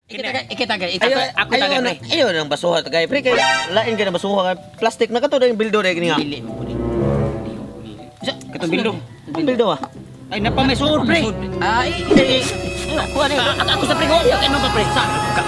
Ikitagay, Ayo, ako ayo tagay, na, pre. ayo nang basuha tagay pre kay lain kay na basuha kay plastic na kato dahil bildo dahil kini nga. Dili mo pud. Sa Katong bildo. Ang bildo ah. Ay, napamesur, pre. Ah, eh, kuha na. Ako sa pre ko. Ano ba, pre? Sa ka.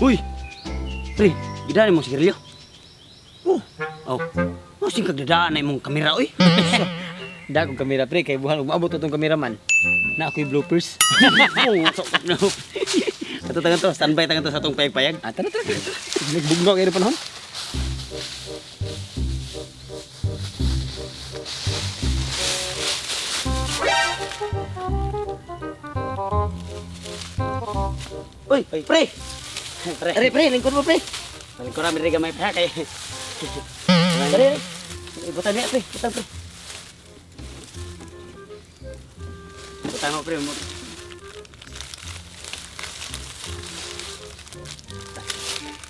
Uy! Pre, gidaan mo sigarilyo. Oh. Oh. Oh, sing kagdadaan na imong kamera oy. Da kong kamera pre kay buhan umaabot atong kameraman. Na ako'y bloopers. Oh, so, no. Ato tangan to, standby tangan to sa atong payag-payag. Ah, tara tara. Nagbugnaw kayo na panahon. Uy, pre. Pre, Pre, pre, lingkod mo pre. ko rami rin gamay pre kay. Pre, ibutan niya pre, butan pre. Butan mo pre mo.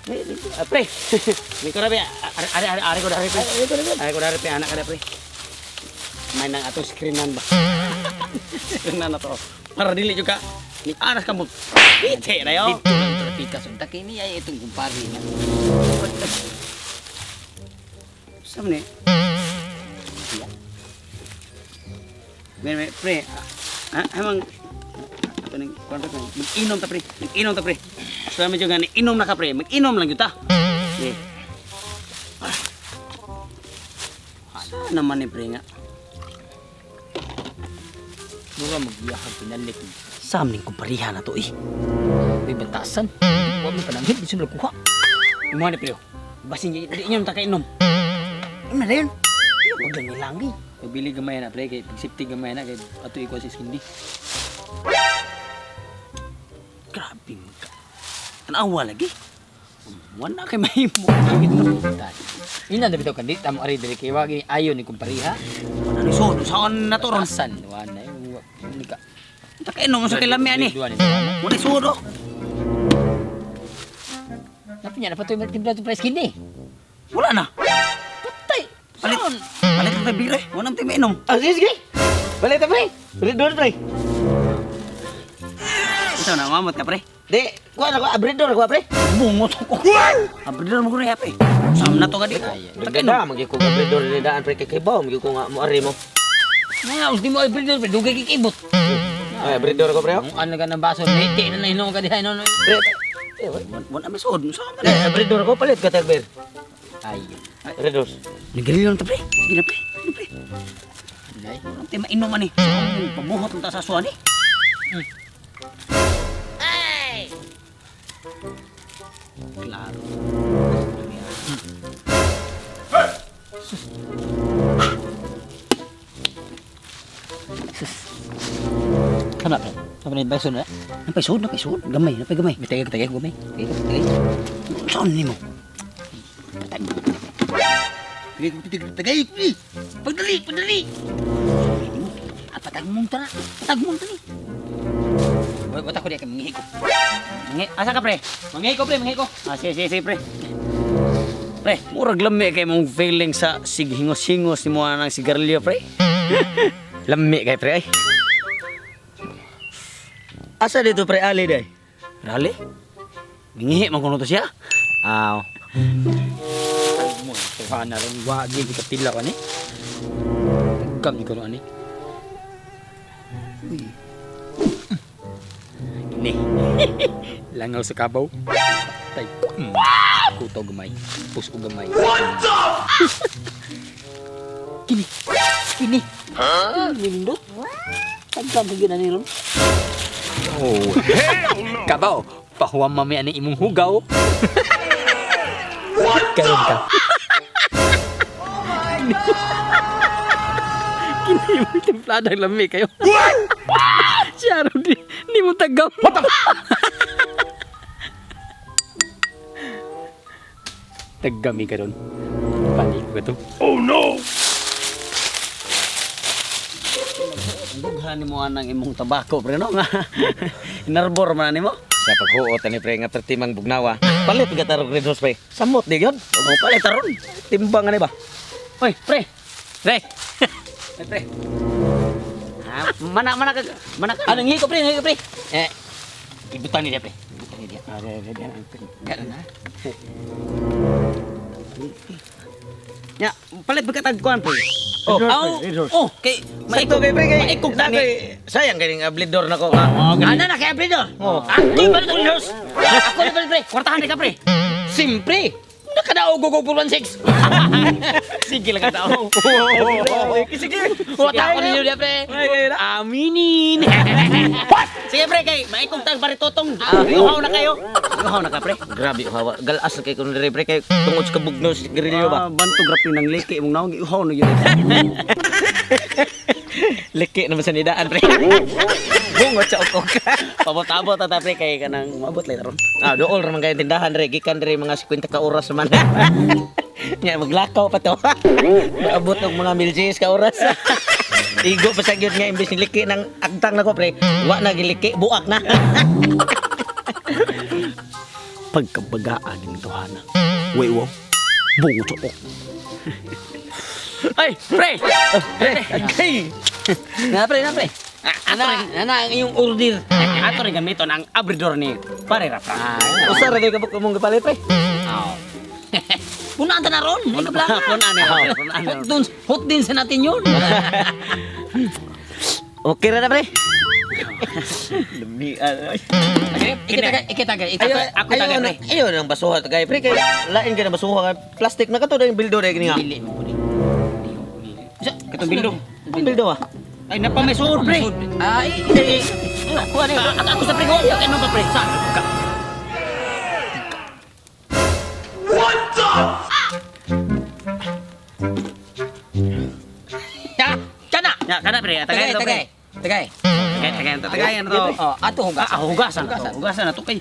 Pre, lingkod. Ah, pre. Lingkod rami, ari ari ari ko dari pre. Ari ko dari pre, anak ka pre. May nang atong screenan ba? Screenan na to. Para dili jud ka. Ni aras ka mo. Pite na yo. Dito lang trapika sa kini ay itong kumpare niya. Sa man eh? Pre, pre, pre. Ah, amang ato ning kuan pre. Mag-inom ta pre. Mag-inom ta pre. Salamat jud nga inom na ka pre. Mag-inom lang jud ta. Okay. Ah. Sa naman ni pre nga. Mura magyahag pinalit. Sam ning kumpariha na to eh. Uy, batasan. Wa mo pananghit bisan ra kuha. Imo ni pre. oh. Basin di niyo ta kainom. Ano na yun? Wag lang nilangi. Pagbili gamay na pre kay pag safety gamay na kay ato ikaw sa skindy. Grabe ka. Tanawa lagi. Wala kay mahimo. Ina na bitaw kandi tamo ari diri kay wagi ayo ni kumpariha. Wala ni so, saan na to ron? Batasan wa na eh, ni ka. Ta kainom sa kilami ani. Duwa ni duwa na. Wala sudo. Napin niya napatoy timpla to price kini. Wala na. Patay. Palit. Palit na tayo bire. Wala nang tayo mainom. Ah, sige, sige. Balik ta pre. Abridor pre. Ito na, mamot ka pre. Di, kuha na ko abridor ko pre. Bungot ko. Abridor mo ko na pre. Saan na to ka di? Dagda, magyud ko abridor ni daan pre kay kibaw, magyud ko nga mo ari mo. Na ultimo ay pre pre dugay kikibot. Ay, abridor ko pre. oh. Ang ano ka ng baso, niti na nahinom ka diha no. no. Pre, eh, Wala may suod. Saan na? eh, abridor ko palit ka tagber. Ay. Abridor. Nagrilyo lang ta pre. Sige na pre. Sige na pre. Ay. Wala nang tayo mainom ani. Pabuhat lang ta sa suwan eh. Klaro. Kana pre. Kana ni baso na. Napay suod, napay suod. Gamay, napay gamay. Bitay ka tagay gumay. Tagay tagay. Saan ni mo? Tagay, tagay, tagay, tagay. Pagdali, pagdali. Ah, patagmong ta na. Patagmong ta ni. Wata ko diha kay manghihi ko. Mangi, asa ka pre? Manghihi ko pre, manghihi ko. Ah, sige, sige, sige, pre. Pre, murag lami kay mong feeling sa sighingos-hingos ni mo ng sigarilyo, pre. Lami kay pre ay. Asa dito pre ali day? Rali? Mingihi man kuno to siya. Aw. Mo, tuha na ron wagi di kapila ko ani. Tagam ni ko ani. Ni. Langaw sa kabaw. Tay. Kuto gamay. Puso gamay. What the? Kini. Huh? Nindot. Tagam gyud ani ron. Oh, hell no! Kabaw, pahuwam mami ani imong hugaw. What? Karon ka. Kini mo timplada ang lami kayo. Siya ron di mo tagam. What the? Tagami ka ron. Panik ko to. Oh no! Dughan nimo anang imong tabako pre no nga. Inarbor man nimo. Sa paghuot ani pre nga pertimang bugnawa. Palit ka tarong Red Horse pre. Samot di gyud. O palit taron. Timbang ani ba? Oy, pre. Pre, Ay, pre. Ah, mana mana ka mana ka. anong hiko pre, hiko pre. Eh, ibutan ni dia pre. Ibutan ni dia. Ah, di, di, di, di. Karon ha. Ya, palit ba ka tagkuan pre? Oh, oh, oh, kay Sakto kay pre kay. Maikog ta ni. Sayang kay ning ablidor nako nga. Oh, gani. Ana na kay Abridor. Oh. Ako palit ang Red Horse. Ako na palit pre. Kwartahan di ka pre. Simpre. Nakadaog og 416. Sige lang ka tao. Sige. Wata ko ninyo dia pre. Aminin. Sige pre kay maikog tag baritotong. Uhaw na kayo. Uhaw na ka pre. Grabe hawa. Galas na kay kun diri pre kay tungod sa kabugno sa sigarilyo ba. Ah, bantog rap ng leke imong naong uhaw na yun. Liki naman sa nidaan pre. Bungot sa ukok. Pabot-abot ata pre kay kanang mabot lay ron. Ah, dool ra man kay tindahan re gikan diri mga 50 ka oras naman. Nya maglakaw pa to. Maabot og mga milsis ka oras. Igo pa sa gyud nga imbes ni liki ng agtang nako pre. Wa na giliki, buak na. Pagkabagaan ng tuhana. Wait, wow. Bungo sa ok. Ay, pre! Okay. Na pre, na pre. Ana, ana ang iyong order. Ato rin gamiton ang abridor ni Pare Rapra. Usa ra kay kabuk mong gipalit pre. Punaan ta na ron. Ay kablanga. Punaan na, punaan na. Hot dun, hot din sa natin yun. Okay ra na pre. Lami ay. Ikitagay, ikitagay, Ayo, ikitagay. Ako tagay, pre. Ayo nang basuha tagay pre kay lain kay na basuha kay plastic na kato dahil bildo dahil kini nga. Dili mo pud. Katong bildo. Ang bildo ah. Ay, napamesur, pre. Ay, Eh, Ako, ano, ako sa pre ko. Ano ba, pre? Sa, ka. ya, kana. Ya, kana, pre. Tagay, Tagay, to, pre. tagay. Tagay. Tagay, tagay, to, tagay, ano to. Oh, ato hugas. Ah, hugasan na to. Hugasan na to kay.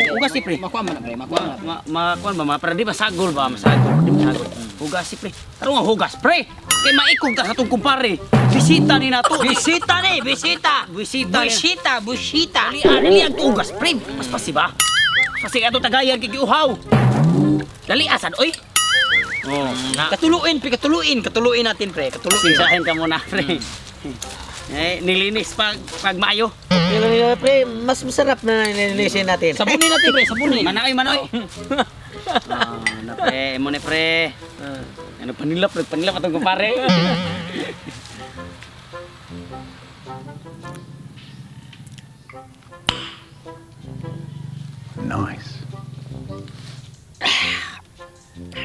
Hugas si pre. Makuha man na pre, makuha man. Ma, ma, kuan ba, ma, pero di masagol ba, masagol, di masagol. Hugas si pre. Tarong ang hugas, pre. Kay maikog ta sa tong kumpare. Bisita ni nato. Bisita ni, bisita. Bisita ni. Bisita, bisita. Dali, ah, dali ang tugas, pre. Mas pasi ba? Pasi ato tagayan kay giuhaw. Dali asan oy. Oh, na. Katuluin, pre, katuluin, katuluin natin pre, katuluin. Sinsahin ka muna, pre. Eh, nilinis pag pag maayo. Okay lang nila pre, mas masarap na nilinisin natin. Sabunin natin pre, sabunin. Manoy, manoy. Ah, na pre, mo ni pre. Ano panilap, pre, panilap atong kumpare. Nice.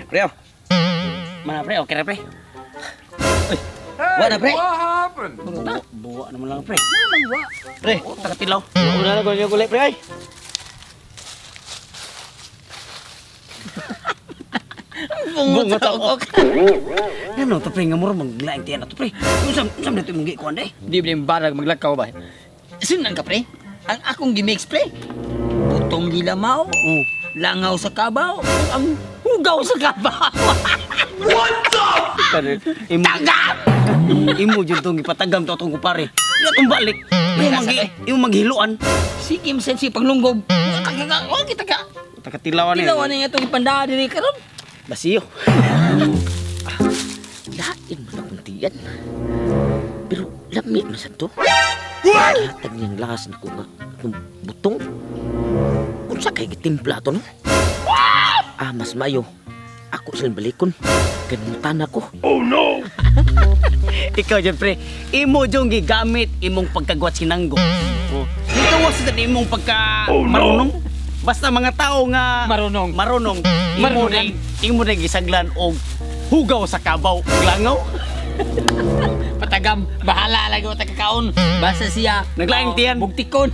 Pre, oh. Mana pre, okay ra pre. Wa na pre. What happened? Buwa, buwa naman lang pre. Pre, Oh, tagatilaw. una na ko yung kulay pre ay. Bungo sa ukok. Ano to pre nga mura maglaing tiyan na to pre. Unsam unsam dito imong gikuan day? Di ba yung barag maglakaw ba? Sunan ka pre? Ang akong gimix pre. Butong gilamaw, Oh. langaw sa kabaw, ug ang hugaw sa kabaw. Imo Tagam! imo jud tong gipatagam to atong kumpare. Di atong balik. Imo magi imo maghiluan. Sige, sensi paglunggob. Wa kita ka. Tagatilawan ni. Tilawan na itong ipanda diri karon. Basiyo. Lain man akong tiyan. Pero lami man sa to. Hatag niyang lakas na ko nga itong butong. Unsa kay gitimpla to no? Ah, mas mayo. Ako silang balikon. Ganuntan ako. Oh no! Ikaw dyan, pre. Imo dyan gigamit imong pagkagwat sinanggo. Oh. Ikaw sa imong pagka Oh, no. marunong. Basta mga tao nga Marunong. Marunong. Imo Marunong. na imo na gisaglan og hugaw sa kabaw ug langaw. Patagam, bahala lagi wa kakaon. Basta siya Naglaing oh, tiyan. Bugtikon.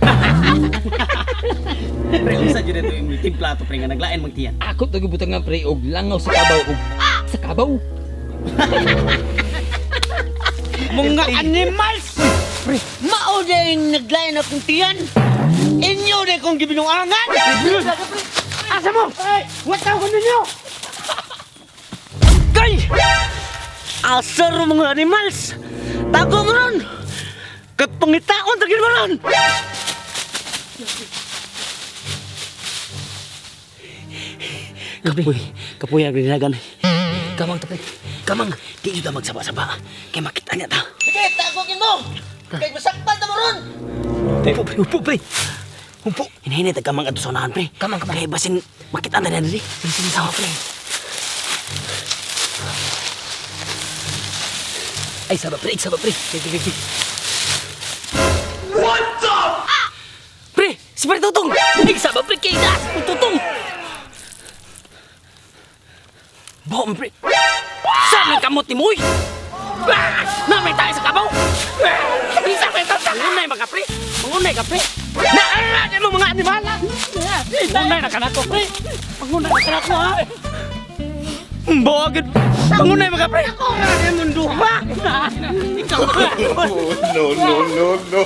Pre, unsa jud ito yung timpla to pre nga naglain magtiyan. Ako to gibutang nga pre og langaw sa kabaw og sa kabaw. Mga animals! Mao na yung naglain akong tiyan! Inyo na kong gibinuangan! Asa mo? What ko ninyo? Kay! Asa ro mga animals! Tago mo ron! Kapangitaon, tagin mo ron! Kapoy, kapoy ang dinagan. Kamang ta pre. Kamang. Di jud ta magsaba-saba kay makita niya ta. Sige, tagogin mo! Kay masakpan na mo ron! Upo pre, upo pre. Upo. Hinahina ta kamang adto sa unahan pre. Kamang, kamang. Kay basin makita na diri. Sige, sige, pre. Ay saba pre, ay, saba pre. Sige, sige, sige. Pre, si Pre Tutong. Ay saba pre kay das tutong. Bom pre. Saan ang kamot ni Moy? Ah! Namay tayo sa kabaw. Ah! Isa pre, mangunay mga pre. Mangunay ka pre. Naa mo mga animal. ah. Mangunay na kanako pre. Mangunay na kanako ha. Bogid. Mangunay mga pre. Ako nga mundo ha. Ikaw No, no, no, no.